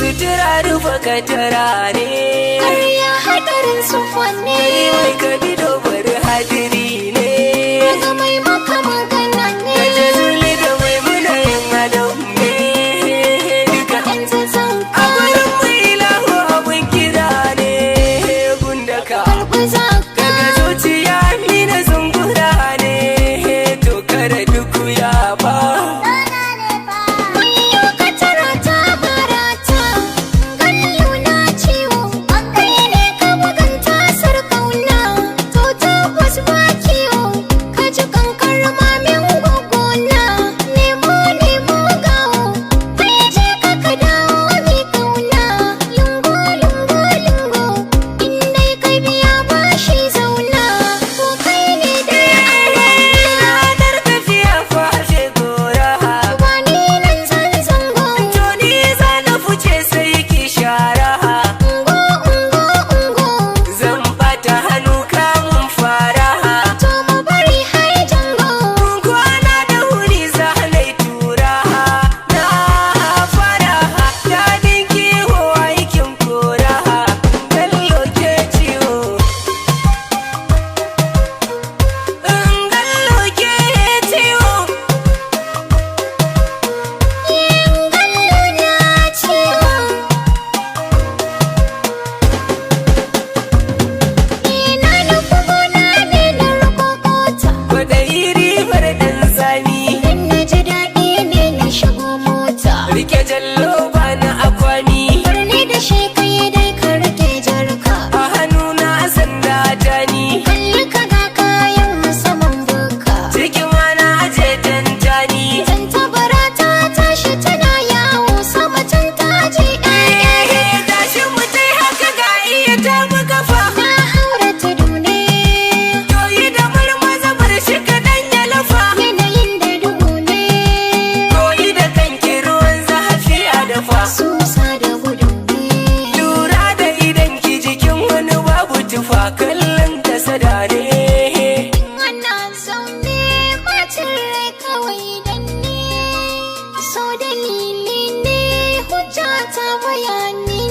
Sutura rufa katara ne. Ƙarya hadarin sufa ne. Kai ka bi dobar hadiri ne. Daga mai maka magana ne. Kaje zuli da mai muna yin adam ne duka. Yan zazzan A ka. gurin mai ilahu abun kira ne gundaka. Karɓi zakka. Daga zuciya mina zungura ne, to kare duk ya ba. Wayo katara ta barata, gallo na ciwo, kai ne ka bugan tasar kauna, to tabbas ba kiwo, ka ji kankar mamin gogona, nemo nemo gawo, kai je ka ka dawo mi kauna, lungo lungo lungo, in dai kai biya bashi zauna, ko kai ne dai a Ranar tafiya fashe gora. Ba ni nan zan zango. To ni za na fice sai ki shara. Ungo ungo ungo. Zan bata hannu kamun fara. To mu bari har jango. Kwana da wuri za na yi tura. Na fara daɗin kiwo aikin kora. Gallo ke ciwo. In gallo ke ciwo. Yin gallo na ciwo. Ina nufi gona ne na riko kota. Kwaɗayi ribar ɗan zami. Idan na ji daɗi ne na shigo mota. Rike jallo ba na akwami. Birni da shi kai dai ka rike jarka. A hannuna sanda jani. Kalli ka ga kayan saman buka. Cikin mana aje tantani. Tantabara ta tashi tana yawo sama can ta je ƴaƴa. Eh, tashi mu tai haka ga iya ta mu kafa. Na haura tudu ne. To yi da marmaza bar shi kaɗan ya lafa. Yanayin da duhu ne. Koyi da kanki ruwan zafi a dafa. Susa da gudu ne. Lura da idan ki jikin wani babu tufa kallon ta sada ne. Ana zaune bacin rai kawai dan ne. So dalili ne hujja ta bayani.